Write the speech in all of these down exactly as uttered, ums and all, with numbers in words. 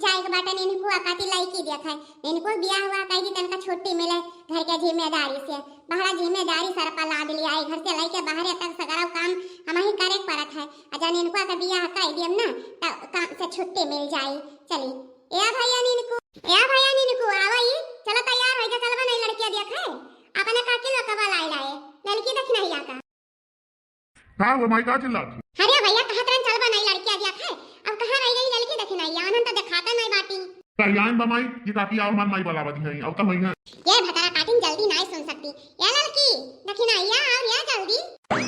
जाए के बाटे, इनको अकाती लड़की देखे, इनको बियाह हुआ कह दी, तनका छुट्टी मिले घर के जिम्मेदारी से। बहरा जिम्मेदारी सर पर लाद लिया है, घर से लइके बहरे तक सगरा काम हमही करे के पड़त है। आ जब इनको के बियाह कह दियम ना, त काम से छुट्टी मिल जाई। चली, ए भैया इनको, ए भैया इनको, आवा ई, चलो तैयार हो जा, चलबा नहीं लड़किया देखे, अपने काकी लोग का बुलाए लाए, लड़की देखना ही आता। का हुआ माई, का चिल्लात हो? अरे भैया, कहत रहन चलबा नहीं लड़किया देखे, अब कहाँ रह गई लड़की देखना ही, आनंद तो दिखाता नहीं बाटी। कल्याण बा माई, ये काकी आओ, हमार माई बुलावत है, अब तो वही है। ये भतरा काटिन जल्दी नहीं सुन सकती। या लड़की, दखिनाइया, आओ या जल्दी।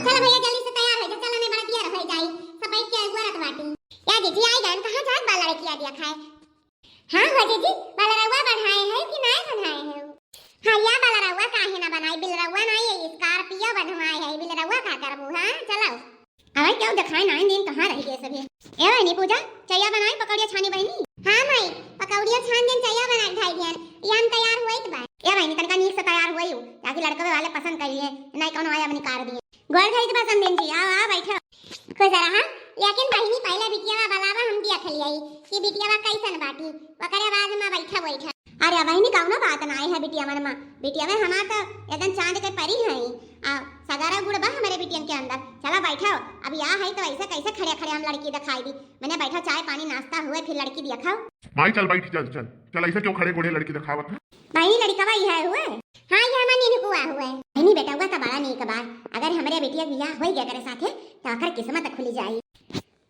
चल भैया, जल्दी से तैयार हो जा, चल हमें बड़ा दिया रह जाई, सब बैठ के अगुआ रत बाटी। या जीजी आई गन, कहाँ जात बा लड़किया देखे? हाँ हो जीजी, बलरउआ बढ़ाए है कि नाय बढ़ाए है? हाँ या बलरउआ काहे ना बनाई, बिलरउआ नाई है, Scorpio बनवाए है, बिलरउआ का करबू? हाँ चलो। अरे क्यों दिखाई नाई दिन, कहाँ रह गए सभी? ए बहिनी पूजा, चैया बनाई, पकौड़िया छानी बहिनी। हाँ माई, पकौड़िया छान देन, चैया बनाई ढाई देन, या हम तैयार हुए बा। ए बहिनी तनका नीक से तैयार हुए, ताकि लड़कवे वाले पसंद कर लिए, नहीं कौनो आया बनी कार दिए। गोड़ धई के बा समधिन जी, आओ, आओ, बैठो। खुश रहा, लेकिन बहिनी पहले बिटिया बलावा हम देख लियाई कि बिटिया कैसन बाटी, ओकरे बाद में बैठा, बैठा। अरे बहिनी कौनो बात ना है बिटिया मन में, बिटिया में हमार तो एकदम चांद के परी है। आ सगारा गुड़ बा हमारे बिटियन के अंदर। चला बैठो, अब या है तो ऐसे कैसे खड़े खड़े हम लड़की दिखाई दी। मैंने बैठा, चाय पानी नाश्ता हुए फिर लड़की दिखाओ। माई चल बैठ, चल चल चल, ऐसे क्यों खड़े गोड़े लड़की दिखावत है? बहिनी लड़कवा इहे हुए? हाँ, ये हमार निनकुआ हुए। बहिनी बेटवा त बड़ा नीक बा। अगर हमरे बेटिया के बियाह होई गया करे साथे, त ओकर किस्मत खुली जाई।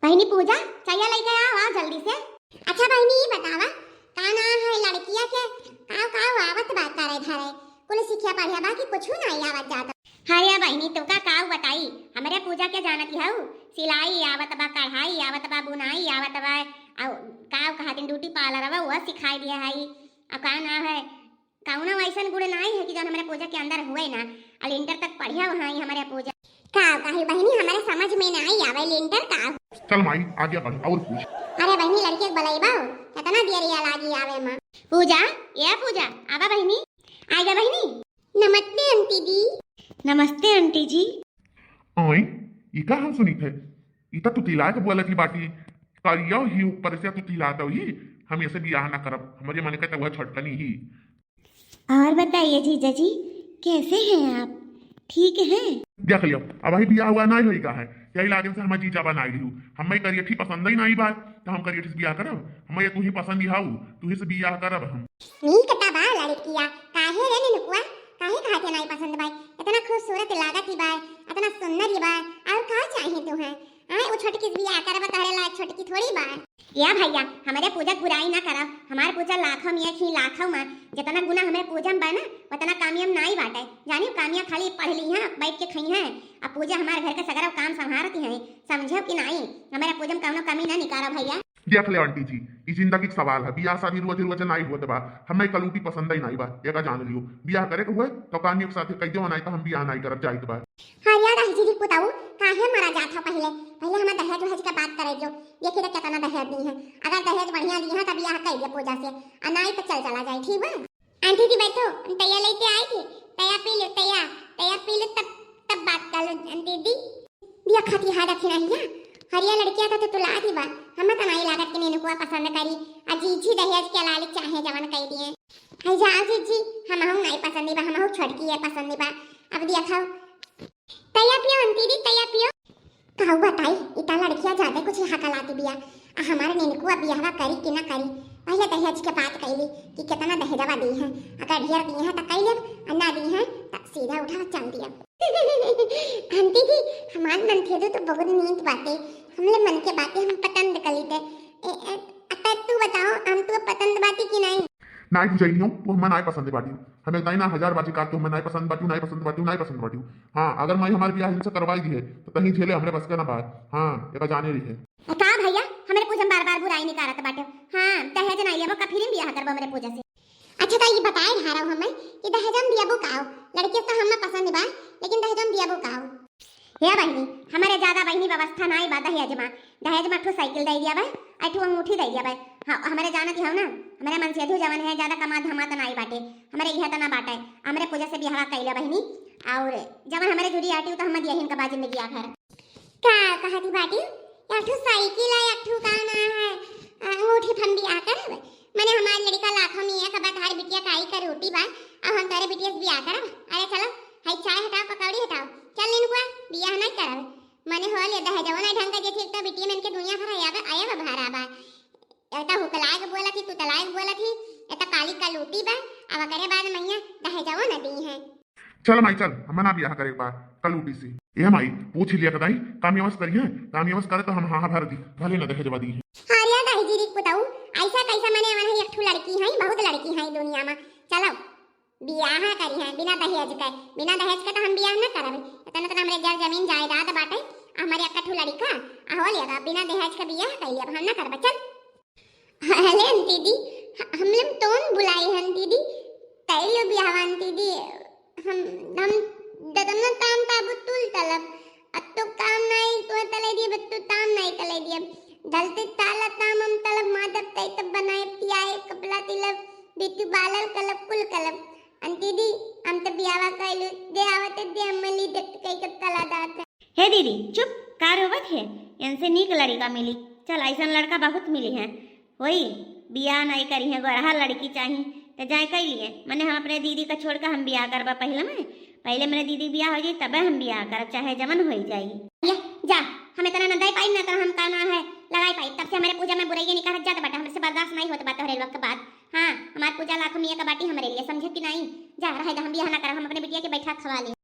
बहिनी पूजा, चैया लइके आओ, आओ जल्दी से। अच्छा बहिनी, ई बतावा, का नाम है लड़किया के? काव काव आवत बा करे धरे? कुल सिखिया पढ़िया बा कि कुछ ना आवत जात? अरे बहिनी, तोका काव बताई, हमरे पूजा के जानत हऊ, सिलाई आवत बा, कढ़ाई आवत बा, बुनाई आवत बा, अउ काव कहत beauty parlour बा, वह सिखाई दिया है। अब का नाम है, कौनो ऐसन गुण नाई है कि जौन हमरे पूजा के अंदर हुए ना। अल इंटर तक पढ़िया वहाँ ही हमरे पूजा। का कही बहिनी, हमरे समझ में नाई आवे इंटर का हो। चल माई, आगे बढ़ और पूछ। अरे बहिनी, लड़की के बुलाइबा, कितना देर या लागी आवे माँ। पूजा, ए पूजा, आवा बहिनी, आइगा बहिनी। नमस्ते आंटी जी। नमस्ते आंटी जी। ओए, ई का हम सुनित है? ई त तुतिलात बोलत ही बाटी। करिया ही ऊपर से तुतिलात ही। हम ऐसे बियाह ना करब। हमरे मन के त वह छटकनी ही। और बताइए जीजा जी, कैसे हैं आप? ठीक हैं? देख लियो, अब वही बियाह हुआ नहीं होई का है। यही लागिन से हमार जीजा बनाई लिहू। हमें करियठी पसंद ही नहीं बा, त हम करियठी से बियाह करब? हमें तू ही पसंद ही हाउ, तू ही से बियाह करब हम। नीक त बा लड़किया, काहे रे निनकुआ, काहे कहत है नहीं पसंद बा? इतना खूबसूरत लागत ही बा, इतना सुंदर ही बा, और का चाहे तू है? आए, वो छोटकी से बियाह करब, तोहरे लायक छोटकी थोड़ी बा। या भैया, हमरे पूजा के बुराई ना करब, हमार पूजा लाखों में एक ही लाखों में, जितना गुना हमरे पूजा में बा ना, उतना कामिया में नाई बाटे। जानी कामिया खाली पढ़ ली है, बैठ के खाई है, अब पूजा हमारे घर के सगरा काम संभारती है, समझो कि नाई? हमारे पूजा में कौनो कमी ना निकालो भैया। देख ले आंटी जी, ई जिंदगी के सवाल है, बियाह शादी रोज रोज नाई होत बा, हमें कलूटी पसंद ही नाई बा, एका जान लियो, बियाह करे के हुए तो कानियों के साथे कह दो, नाई तो हम बियाह नाई करब, जाइत बा। हाँ यार, आई जी पुताऊ, काहे मरा जात हो पहले, पहले हमें दहेज वहेज के बात करे जो, देखी तो कितना दहेज दी है, अगर दहेज बढ़िया दी है तो बियाह कर दे पूजा से, आ नाई तो चल चला जाए, ठीक बा? आंटी जी बैठो, हम तैया लेके आई थी, तैया पी लो, तैया, तैया पी लो, तब, तब बात कर लो, आंटी जी। दिया खाती हा दखिना हिया, हरिया लड़किया था तो तुला दी बा, हमें तो नाई लागत कि निनकुआ पसंद करी, आ जीजी दहेज के लालच चाहे जवन कह दिए। है जा जीजी, हम हूँ नाई पसंद बा, हम हूँ छोटकी है पसंद बा। अब दिया खाओ, तैया पियो आंटी जी, तैया पियो। कहू बताई, इता लड़किया ज्यादा कुछ हकलाती बिया। आ हमारे निनकुआ बियाहवा करी कि ना करी, पहले दहेज के बात कैली कि कितना दहेजवा दी है, अगर ढेर दी है तो कह लेब, आ ना दी है तो सीधा उठा चल दिया। आंटी जी, हमार ननथेदू तो बहुत नीक बाटे, हमले मन के बातें हम पसंद कर लेते। ए, ए, अतः तू बताओ, हम तू पसंद बाटी कि नहीं? नाई बुझाई नहीं हो, तू हमें नाई पसंद बाटी। हमें ताई ना हजार बाजी का तू हमें नाई पसंद बाटी, नाई पसंद बाटी, नाई पसंद बाटी। हाँ, अगर माई हमारे बियाह इनसे करवाई दी है, तो तहीं झेले हमरे बस का ना बात। हाँ, एका जाने रही है। ए, का भैया, हमरे पूजा में बार-बार बुराई निकारत बाटे। हाँ, दहेज नाई लेबो का, फिर बियाह करबो हमरे पूजा से। अच्छा, तो ये बताए रहा हूँ हमें कि दहेज में दियाबो का हो? लड़के तो हमें पसंद बा, लेकिन दहेज में दियाबो का हो? हे बहिनी, हमरे ज्यादा बहिनी व्यवस्था नाई बा दहेज में। दहेज में ठू साइकिल दे दिया बा, आ ठू अंगूठी दे दिया बा। हाँ, हमरे जानत हौ ना, हमरे मनसेधू जवन है, ज्यादा कमा धमा त नाई बाटे, हमरे इहे त ना बाटे, हमरे पूजा से बियाहवा कैले बहिनी, और जवन हमरे जुड़ी आटी, उ त हम दिया ही इनका बा जिंदगी आखिर। का कहती बाटी? एक ठू साइकिल है, एक ठू का ना है, अंगूठी फंदी आकर। भरा बा। एता हुकलाए के बोलत ही, तुतलाए के बोलत ही, एता काली कलूटी बा। अब एकरे बाद मइया दहेजवो न दी है। चल माई चल, हम ना बियाह करे एक बार, कलूटी से। ए माई, पूछ लिया कदाई, कामयाबस करी है, कामयाबस करे तो हम हाँ हाँ भर दी, भले न दहेजवा दी है। हाँ रे दहेजी री पुताऊ, ऐसा कैसा मने अवन है, एक ठू लड़की है, बहुत लड़की है दुनिया में। चलो बियाह करी है बिना दहेज के, बिना दहेज के तो हम बियाह न करब। इतना तो हमरे जर जमीन जायदाद बाटे, हमरे एक ठू लड़का, आ हो लिया बिना दहेज के बियाह कर लिया, हम न करब। चल। अरे दीदी, ह-, हम लोग तोन बुलाई हन दीदी, तैलो बियाहवान दीदी, हम, हम ददन ताम ताबू तुल तलब, अब तो काम नहीं तो तले दिए, अब तो ताम नहीं तले दिए, दलते ताला ताम हम तलब, मादब तै तब बनाए पियाए, कपला तिलब, बिट्टू बालल कलब, कुल कलब। अन दीदी, हम तो बियावा कैलू, दे आवत दे अम्मली दत्त कई के तला दात। हे दीदी, चुप, का रोवत है? इनसे नीक लड़िका मिली। चल, ऐसन लड़का बहुत मिली हैं। होई, बियाह नहीं करी है, गोरहा लड़की चाही, त जाए कई लिए। मने हम अपने दीदी का छोड़ के हम बियाह करबा पहले में, पहले मेरे दीदी बियाह हो जाई, तबे हम बियाह करब, चाहे जमन होई जाई। ये, जा, हम इतना न दे पाई, ना तो हम का ना है, लगाई पाई। तब से हमारे पूजा में बुराइयाँ निकालत जात बाटे, हमसे बर्दाश्त नहीं होत बा तोहरे लोग के बात। हाँ, हमार पूजा लाख मिया के बाटी हमरे लिए, समझे कि नहीं? जा, रहे दे, हम बियाह ना करब, हम अपने बिटिया के बैठा खवा ले।